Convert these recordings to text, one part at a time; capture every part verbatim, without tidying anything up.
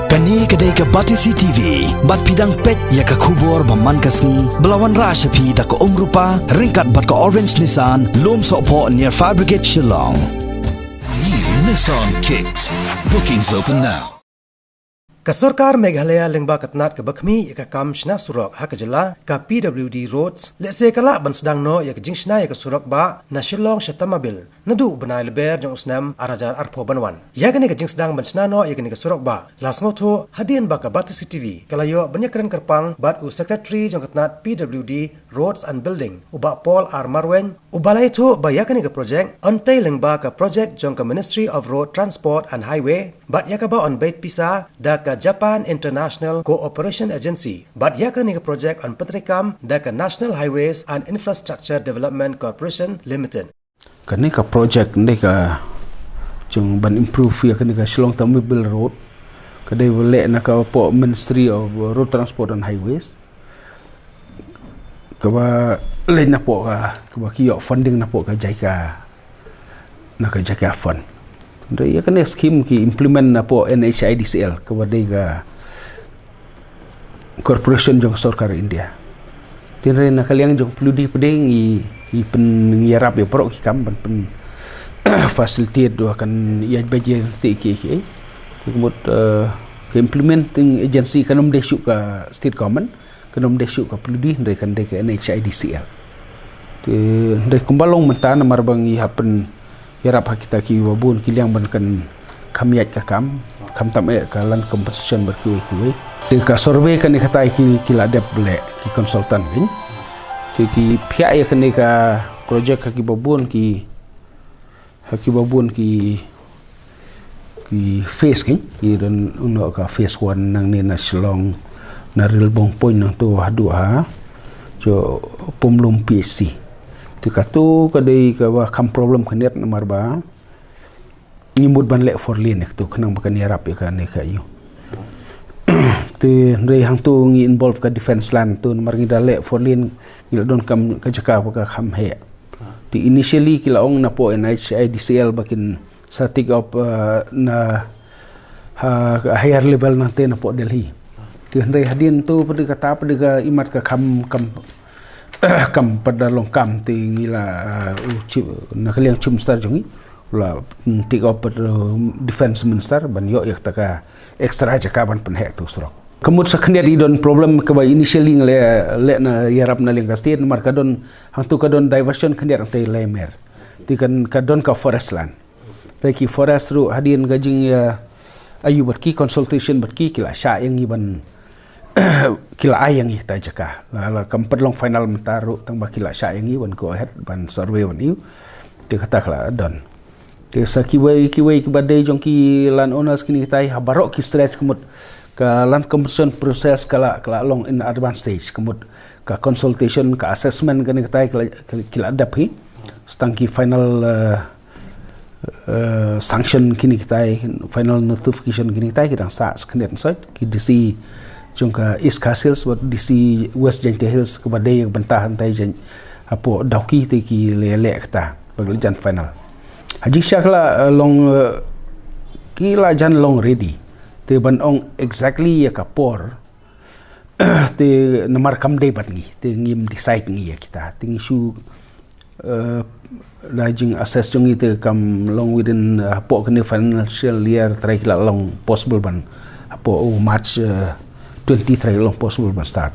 Kane ka dei ka Batesi T V, bad phi dang peit ïa ka khubor ba man ka sngi, ba la wanrah sha phi da ka Umrupa, ryngkat bad ka Orange Nissan, Lumsohphoh near Fire Brigade Shillong. New Nissan Kicks. Bookings open now. Ka sorkar Meghalaya lyngba ka tnat kaba khmih ïa ka kam shna surok ha ka jylla, ka P W D Roads, lehse ka lah ban sdang noh ïa ka jingshna ïa ka surok bah na Shillong sha Tamabil naduh u bnai Lber jong u snem ar hajar arphew ban wan. Ïa kane ka jingsdang ban shna noh ïa kane ka surok bah la sngewthuh hadien ba ka Batesi T V ka la ïoh ban ïakren kyrpang bad u Secretary jong ka tnat P W D Roads and Building, u Bah Paul R Marwein, uba la ïathuh ba ïa kane ka projek yn tei lyngba ka projek jong ka Ministry of Road Transport and Highway, bad ïa kaba yn beit pisa da ka Japan International Cooperation Agency, bad ïa kane ka projek yn pyntreikam da ka National Highways and Infrastructure Development Corporation Limited. Kane ka projek, kane ka jong ban improve ïa kane ka Shillong Tamabil Road, ka dei ba leh na ka poh Ministry of Road Transport and Highways, kaba leh na poh ka, kaba ki ïoh funding na poh ka JICA, na ka JICA fund. Hynrei ïa kane scheme ki implement na poh N H I D C L, kaba dei ka corporation jong ka sorkar India. Hynrei na ka liang jong P W D pat ngi, ngi pyn, ngi ïarap ïa baroh ki kam ban pyn facilitate, wa kan ïa bad ïa te ki ki. Te ka mut, eh, ka implementing agency kan ym dei shuh ka state government, kan ym dei shuh ka P W D, hynrei kan dei ka N H I D C L. Te hynrei kumba long mynta namar ba ngi hap pyn ïarap ha kita kiba bun ki liang ban kan kham ïaid ka kam, khamtam eh ka land compensation bad kiwei kiwei. Te ka survey kane katai ki, ki la dep leh ki consultant kin. Te ki pynïaid ïa kane ka project ha kiba bun ki, ha kiba bun ki, ki phase kin. Ki don uno ka phase one nangne na Shillong, na Rilbong Point nangto haduh ha, jong Pumlum P H C. Te kato ka dei kaba kham problem khyndiat namar ba ngi mut ban leh four lane ïa kato khnang ba kan ïarap ïa kane ka ïew. Te hynrei hangto ngi involve ka defense line to namar ngi da leh four lane ngi la don kam ka jaka ba ka kham heh. Te initially ki la ong na poh N H I D C L ba kin sa take up, uh, na ha, ha higher level nangte na poh Delhi. Te hynrei hadien to pat kata pat ka imat ka kham, kham, kham pat da long kam te ngi la, uh, u chief, na ka liang chief minister jong ngi, u la, mm, take up pat, uh, defense minister ban ïoh ïa kata ka extra jaka ban pynheh tu surok. Ka mut sa khyndiat i don problem kaba initially ngi leh, leh na ïarap na liang ka state namar ka don hangto ka don diversion khyndiat hangtei Laimer. Te kan ka don ka forest land. Te ki forest ruh hadien ka jing, eh, ïa, ïa bad ki consultation bad ki ki la shah ïa ngi ban ki la ai ïa ngi ta jaka. La, la kam pat long final mynta ruh tang ba ki la shah ïa ngi ban go ahead ban survey ban ïew. Te kata ka la don. Te sa kiwei, kiwei kiba dei jong ki land owners kine kitai ha baroh ki stretch ka mut ka land compensation process ka la, ka la long in advance stage ka mut ka consultation, ka assessment kine kitai ki la, ki la dep hi. Sa tang ki final, eh, eh, sanction kine kitai, final notification kine kitai ki dang sah sa khyndiat sait, ki D C jong ka East Khasi Hills bad D C West Jaintia Hills kaba dei bynta hangtai jong hapoh Dawki te ki leh, leh kata ba ki la jan final. Ha jingshisha ki la, eh, long, eh, ki la jan long ready. Te ban ong exactly ïa ka por te namar kam dei bad ngi, te ngim decide ngi ïa kita. Te ngi shu, eh, da jing assess jong ngi te kam long within, eh, hapoh kane financial year trai ki la long possible ban hapoh, oh, March, eh, twenty trai long possible ban start.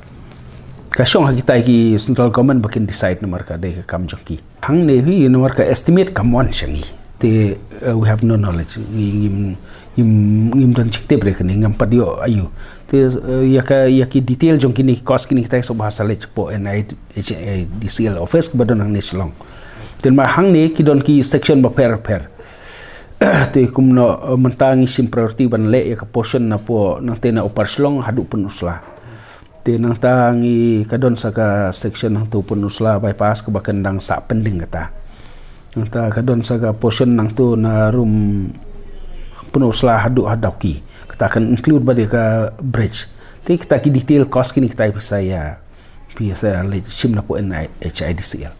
Ka shong ha kitai ki central government ba kin decide namar ka dei ka kam jong ki. Hangne hi namar ka estimate kam wan sha ngi. Te, eh, we have no knowledge. Ngi, ngim, ngim, ngim don jingtip re kane, ngam pat ïoh ïa u. Te, eh, ïa ka, ïa ki detail jong kine cost kine kitai sngewbha sa leit hapoh N H I D C L office ba don hangne Shillong. Te ma hangne ki don ki section bapher bapher. Te kumno, eh, mynta ngi shim priority ban leh ïa ka portion napoh nangte na Upper Shillong haduh Pynursla. Te nangta ngi ka don sa ka section hangto Pynursla bypass kaba kan dang sah pending kata. Nangta ka don sa ka portion nangto na rum Pynursla haduh ha Dawki. Kata kan include bad ïa ka bridge. Te kita ki detail cost kine kita pisa ïa, pisa leit shim napoh N H I D C L.